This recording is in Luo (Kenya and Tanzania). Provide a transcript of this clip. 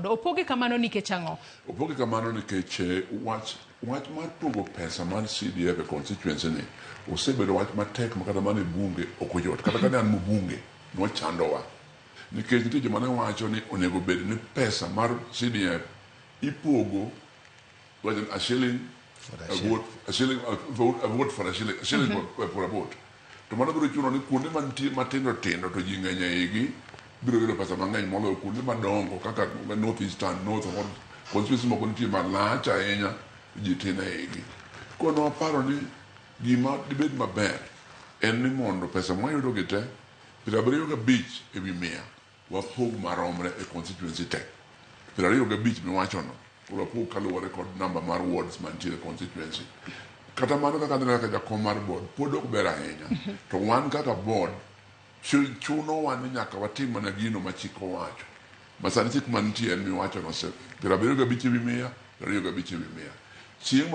Opoge kamano nikech ang'o? Opoge kamano nikech wach mar pogo pesa mar CDF e constituency ni osebedo wach matek ma kata mana e bunge ok oyot. Kata kane an mbunge nochandowa. Nikech nitie joma ne wacho ni onego bed ni pesa mar CDF ipogo, wacho ni a shilling a vote, a shilling a vote for a shilling, a shilling for a vote. To mano biro chuno ni kuonde mantie matindo tindo to ji ng'eny e igi biro yudo pesa mang'eny moloyo kuonde madongo kaka North Eastern, North or constituency moko nitie malach ahinya to ji tin e igi. Koro ne waparo ni gima dibed maber en ni mondo pesa mwayudo gi te 75% wapog maromre e constituency te. 25 miwachono koro wapog kaluwore kod namba mar wards mantiere e constituency. Kata mano kaka aneno kaka jakom mar board pod ok ber ahinya. To wan kaka board chunowa ni nyaka watim mana gino ma chik owacho. Ma sani chik mantie en miwachono 75%, 25%. Chieng'